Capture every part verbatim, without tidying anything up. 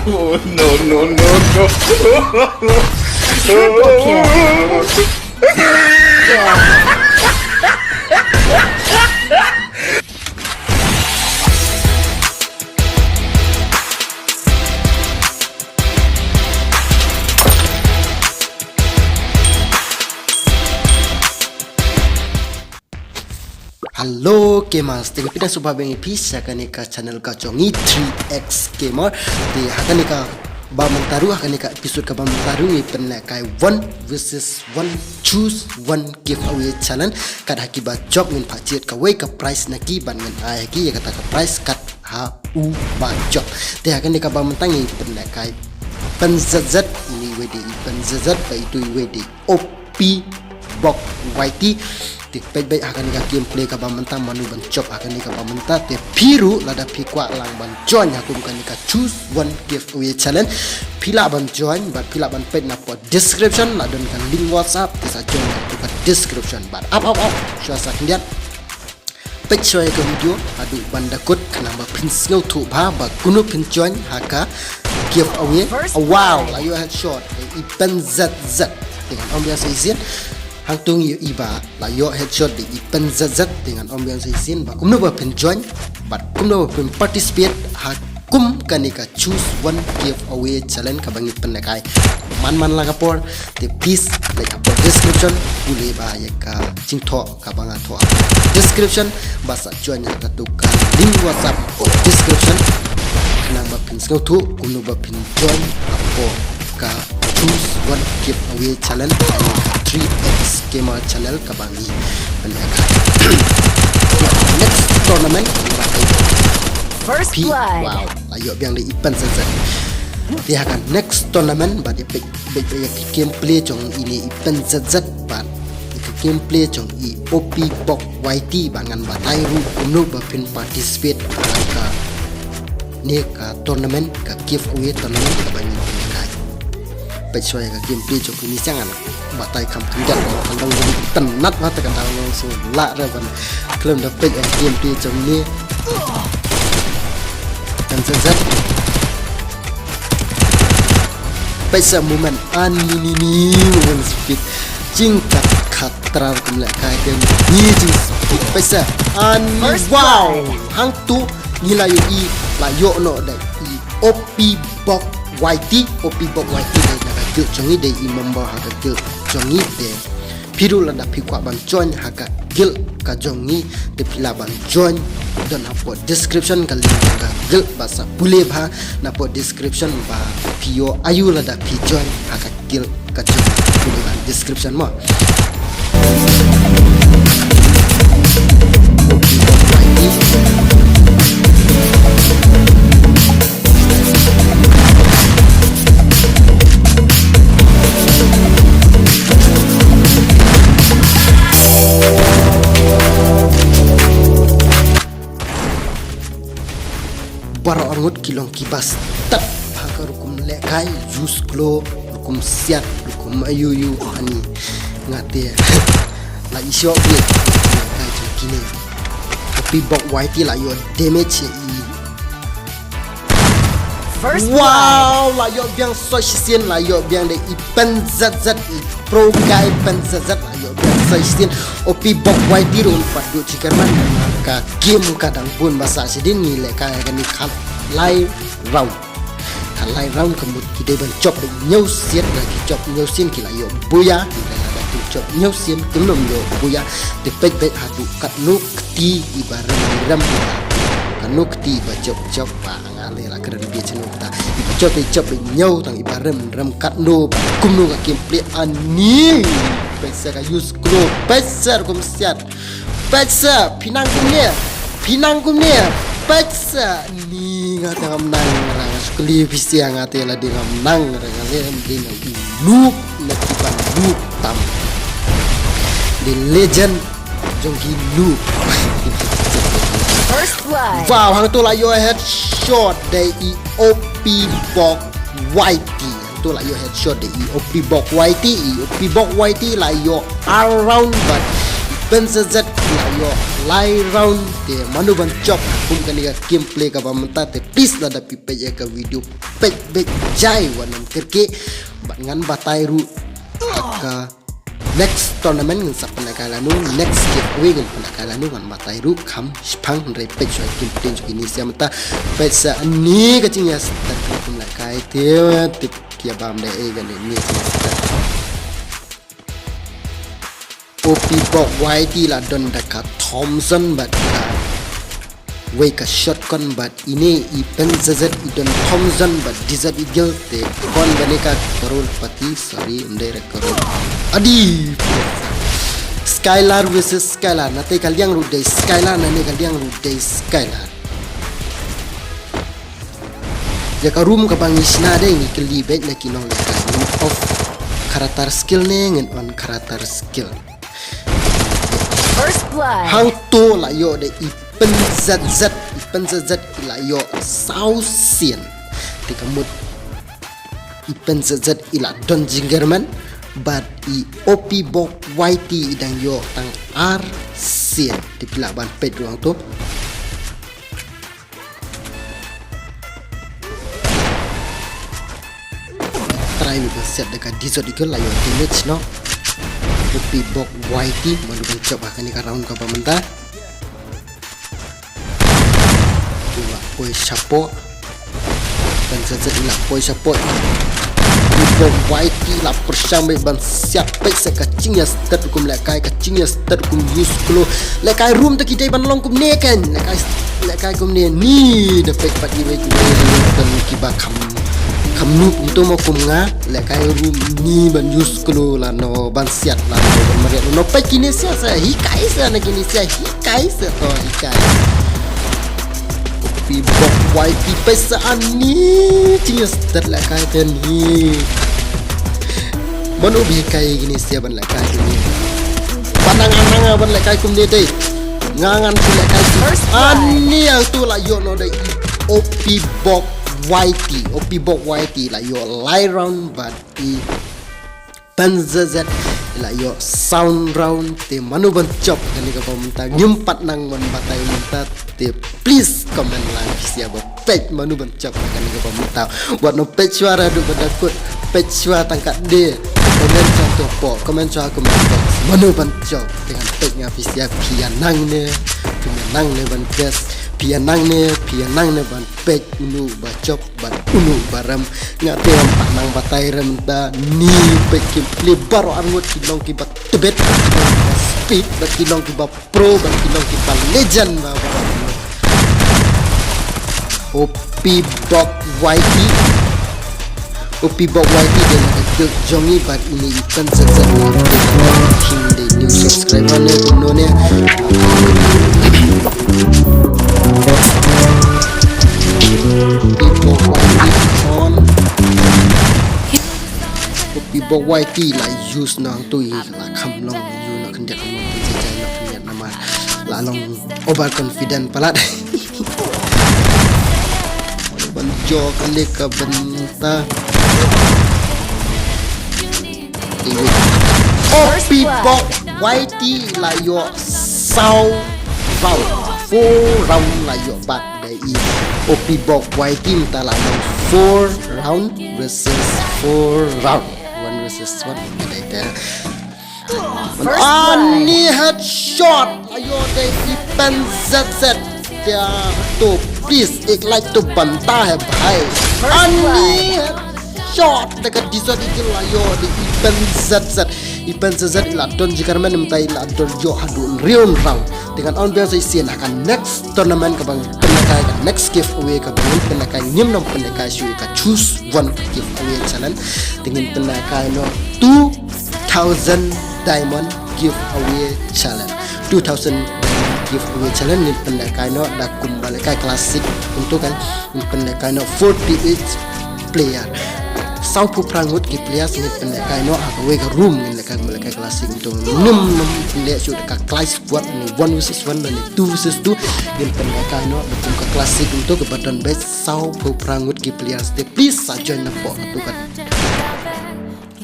Oh, no, no, no, no. Triple kill. Hello gamers, te nga pyndonkam sngewbha biang ïa phi sha kane ka channel ka jong ngi three X Gamer. Te ha kane kaba mynta ruh, ha kane ka episode kaba mynta ruh ngi pynlehkai one versus one, choose one giveaway challenge. Kat ha kiba jop ngin phah jied kawei ka prize na ki ban ngin ai ha ki ïa kata ka prize kat ha u ba jop. Te ha kane kaba mynta ngi pynlehkai Pen Z Z, ini iwei de i Pen Z Z, ba itu iwei de O P Bok Y T. Te peit beit ha kane ka gameplay kaba mynta mano ban jop ha kane kaba mynta. Te phi ruh lada phi kwah lang ban join ha kum kane ka choose one giveaway challenge, phi lah ban join bad phi lah ban peit na pod description, la don ka link WhatsApp, te sa join na ka description bad ap ap ap. Shuwa sa khyndiat, peit shuwa ïa ka video haduh ban da kut khnang ba phin sngewthuh bha ba kumno phin join ha ka giveaway. Wow, la ïoh headshot da i Pen Z Z. Te ngan ong biang sa shisien, hangto ngi ïohi ba la ïoh headshot da i Pen Z Z. Te ngan ong biang sa shisien ba kumno ba phin join bad kumno ba phin participate ha kum kane ka choose one giveaway challenge kaba ngi pynlehkai man man la ka por. Te please leit ha pod description, pule bha ïa ka jingthoh kaba nga thoh ha description, ba sa join ïa katu ka link WhatsApp pod description, khnang ba phin sngewthuh kumno ba phin join ha pod ka choose one giveaway challenge three X Gamer channel kaba ngi pynlehkai. Next tournament, First P, blood. Wow, la ïoh biang da i Pen Z Z. Te ha ka next tournament bad ïa peit, peit ïa ka gameplay jong ine i Pen Z Z bad ïa ka gameplay jong i O P Bok Y T, ba ngan batai ruh kumno ba phin participate ha kane ka tournament, ka giveaway tournament kaba ngi pynlehkai. Peit shuwa ïa ka gameplay jong ine, sa ngan batai kham khyndiat, kan dang ïa tynnat bha te kan dang long sngewlah re ban khlem da peit ïa ka gameplay jong ine. Pen Z Z. Peit sa movement, ani ni ni, movement speed. Jingkat khatra kumlehkai te ni jingspeed. Peit sa, ani, first wow try. Hangto ngi la ïohi, la ïoh noh da i O P Bok Y T, O P Bok Y T dei na ka guild jong ngi, dei i member ha ka guild jong ngi. Te phi ruh lada phi kwah ban join ha ka guild ka jong ngi, te phi lah ban join, don ha pod description ka link jong ka guild, ba sa pule bha na pod description ba phi ïoh aïu lada phi join ha ka guild ka jong ngi. Pule bha description mo. Baroh arngut ki long kiba stad ha ka rukom lehkai, use klo, rukom siat, rukom aïu aïu, ani. Nga te la i shoh bit lehkai jong kine. O P Bok Y T la ïoh damage ïa i. First blood. Wow, la ïoh biang sa shisien, la ïoh biang da i Pen Z Z, i pro guy Pen Z Z, la ïoh biang sa shisien. O P Bok Y T ruh pat duh chi kyrmen, ka game ka dang bun ba sah shadien, ngi lehkai kane khatlai round. Khatlai round ka mut ki dei ban jop da hynñiew sien, lada ki jop hynñiew sien ki la ïoh buya, ki la, lada kim jop hynñiew sien kim nym ïoh buya. Te peit beit haduh katno kti iba rem rem, katno kti iba jop jop ba nga leh la kren beit shen kata. Iba jop i jop hynñiew, tang iba rem rem katno ba kumno ka gameplay, ani. Peit sa ka use klo, peit sa rukom siat. Peit sa, phi nang kumne, phi nang kumne, peit sa. Ni nga te ngam nang, nga sukli phi sia, nga te lade ngam nang, nga leh dei nga u noob, na ki ban noob tam. The legend jong ki noob. First blood. Wow, hangto la ïoh headshot da i O P Bok Y T. Hangto la ïoh headshot da i O P Bok Y T, i O P Bok Y T la ïoh ar round bad i Pynzet zet i la ïoh lai round te mano ban jop kum kane ka gameplay kaba mynta te, please lada phi peit ïa ka video peit beit jai wat nym kyrkieh bad ngan batai ruh ha ka next tournament ngin sa pynlehkai lano, next giveaway ngin pynlehkai lano, ngan batai ruh kham shipang hynrei peit shuwa ïa ka gameplay jong kine sia mynta. Peit sa ani ka jingïastet kum lehkai te, tip ki ïa bam dei ei kane ni. O P Bok Y T la don da ka Thompson bad kawei ka shotgun bad ine i Pynzet zet i don Thompson bad Desert Eagle te kon ba ne ka crorepati, sorry, ym dei re crore. Adi! Skylar versus Skylar, na te ka liang ruh dei Skylar, na ne ka liang ruh dei Skylar. Ïa ka room kaba ngi shna dei ngi kylli beit na ki nonglehkai, ngin off character skill ne ngin on character skill. First blood. Hangto la ïoh dei i Pynzet zet, i Pynzet zet i la ïoh saw sien. Te ka mut i Pynzet zet i la don jingkyrmen bad i O P Bok Y T i dang ïoh tang ar sien. Te phi lah ban peit ruh hangto. Try mih ban siat da ka Desert Eagle la ïoh damage noh. O P Bok Y T mano ban jop ha kane ka round kaba mynta. I la poi shapoh. Pynzet zet i la poi shapoh. O P Bok Y T i la pyrshang beit ban siat, peit sa ka jingïastet kum lehkai, ka jingïastet kum use klo. Lehkai room te ki dei ban long kumne kan. Lehkai, lehkai kumne ni da peit pat iwei iwei ban kiba kham, kham noob kumto mo kum nga. Lehkai room ni ban use klo lano ban siat lano ban mariat lano. Peit kine sia sa hikai sa na kine sia hikai sa to hikai. O P Bok Y T peit sa ani jingïastet lehkai te ni. Mano ba hikai kine sia ban lehkai kumne. Ba nang nang ban lehkai kumne dei. Nga ngan shu lehkai kumne. Ani hangto la ïoh noh dei i O P Bok Y T. O P Bok Y T la ïoh lai round bad i Pynzet zet i la ïoh saw round te mano ban jop kane kaba mynta ngim pat nang ban batai mynta te please comment lang phi sia ba peit mano ban jop kane kaba mynta. Wat nym peit shuwa haduh ba dang kut, peit shuwa tang katne. Comment shuwa to poh, comment shuwa comment box mano ban jop. Te ngan peit nga phi sia phi ïa nang ne, phi ïa nang ne ban guess, phi ïa nang ne, phi ïa nang ne ban peit uno ba jop bad uno ba rem. Nga te ngam pat nang batai re mynta ni. Peit ki plie baroh arngut ki long kiba tbit, ki long kiba speed bad ki long kiba pro bad ki long kiba legend ba baroh arngut. O P Bok Y T. O P Bok Y T dei na ka guild jong ngi bad ine i Pynzet zet. Team dei new subscriber ne kumno ne. O P Bok Y T on. O P Bok Y T la use nangto i la kham long ïa u na khyndiat kham long pynjah jai na khyndiat namar la long overconfident palat. Ban jop kane ka bynta. O P Bok Y T la ïoh saw round, four round la ïoh bad da i O P Bok Y T mynta la long four round versus four round, one versus one. Dei te. Ani headshot. Ayo dei i Pynzet zet. Te to please ek like to banta hai bhai. Ani headshot da ka Desert Eagle. Ayo dei i Pynzet zet. I Pynzet zet i la don jingkyrmen mynta i la don ïoh haduh hynriew round. Te ngan ong biang sa shisien ha ka next tournament kaba ngan pynlehkai, ka next giveaway kaba ngan pynlehkai, ngim nang pynlehkai shuh ka choose one giveaway challenge. Te ngin pynlehkai noh two thousand diamond giveaway challenge. Two thousand diamond giveaway challenge ngin pynlehkai noh da kumba lehkai classic. Kumto kan ngin pynlehkai noh forty-eight player. Sawphew phra ngut ki players ngin pynlehkai noh ha kawei ka room, ngin lehkai kumba lehkai classic. Kumto ngim nang pynleh shuh da ka clash squad ne one versus one ne two versus two. Ngin pynlehkai noh da kum ka classic kumto kaba don beit sawphew phra ngut ki players. Te please sa join na pok tu kan.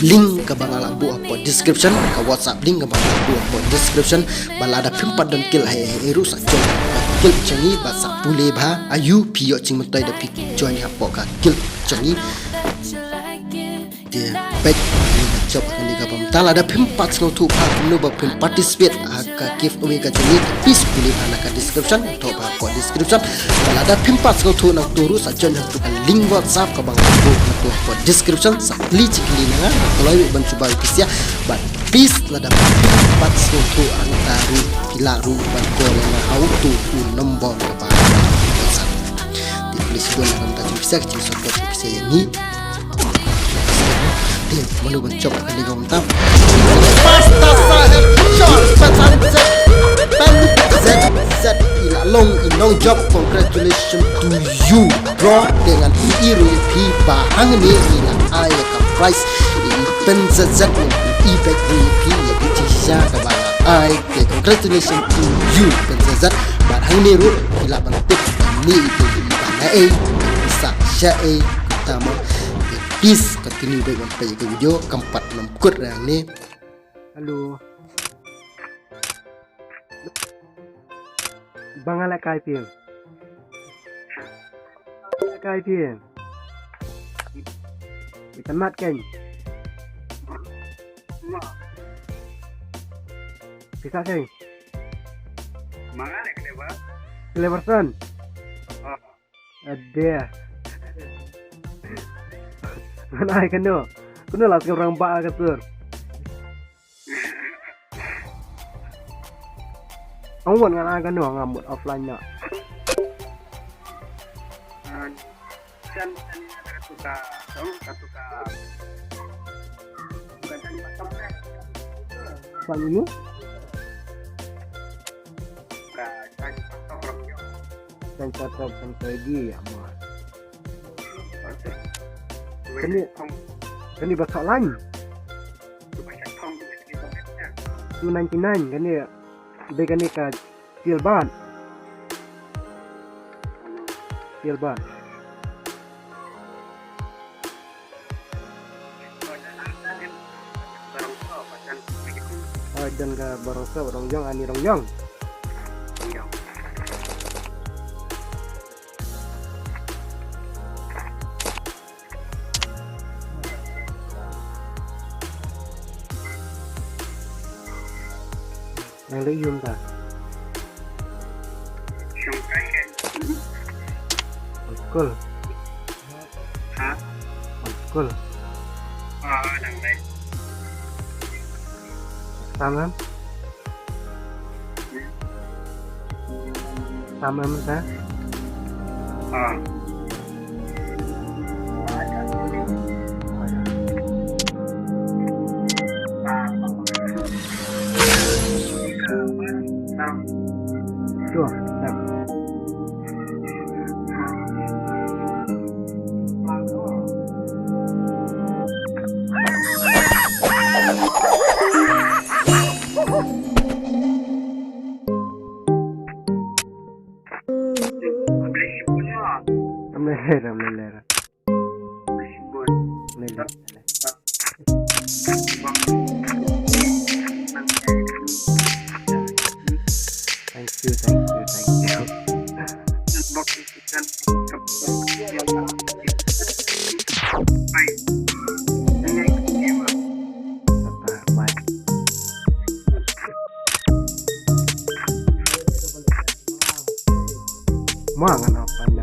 link kaba nga la buh hapoh description, ka WhatsApp link kaba nga la buh hapoh description. Bad lada phim pat don guild ha ei ei ruh sa join ka guild jong ngi bad sa pule bha. Aiu phi ïoh jingmyntoi da phi join hapoh ka guild jong ngi. Te peit, jop ha kane ka bynta. Lada phim pat sngewthuh bha kumno ba phin participate ha ka giveaway ka jong ngi, te please pule bha na ka description, thoh bha hapoh description. Bad lada phim pat sngewthuh nangto ruh sa join hangto ka link WhatsApp kaba nga la buh hangto hapoh description, sa kylli jingkylli na nga, nga kloi ban jubab ïa phi sha. Bad please lada phim pat sngewthuh hangta ruh, phi lah ruh ban call ïa nga ha uto u nombor kaba nga la buh. Te please don na ka bynta jong phi sha, ka jingsupport jong phi sha ïa ngi. Te mano ban jop ha kane ka bynta. Pasta sa head shot, pesan zet, pen zet zet, i la long i nongjop, congratulations to you, bro. Te ngan ïohi ruh ïa phi ba hangne i la ai ïa ka prize, i pen zet zet, ngan ïohi beit ruh ïa phi ïa ka jingshisha kaba nga ai. Te congratulations to you, pen zet zet. Bad hangne ruh i la ban tip ïa i ba na ei, sa sha ei, kumta mo. Te please continue beit ban peit ïa ka video, kam pat nym kut re hangne. Hello. Ba nga lehkai phi. Lehkai phi. Itynnad kein. Pisa kein. Cleverson. Ade. Ngan ai kano. Kano la sngewrang ba ka sur. Ang wan ngan ai kano nga mut offline na. Kan kan ka tuka dong ka tuka. Kan kan patok. Kan ini? Ka kan patok. Kan patok kan pergi ya mo. Kani kani ba thok lain. Two ninety nine kani. Be kani ka steel bar. Steel bar. Oh, don ka barong so, rong jong, ani rong jong. Nang leh yum ta. Shong kai kan. School. Ha? School. Ah, nang leh. Tamam. Tamam ta. Ah. Tuh, dah. Am leler, am leler. Leler. Thank you, thank you, thank you. Bye. Ma ngan open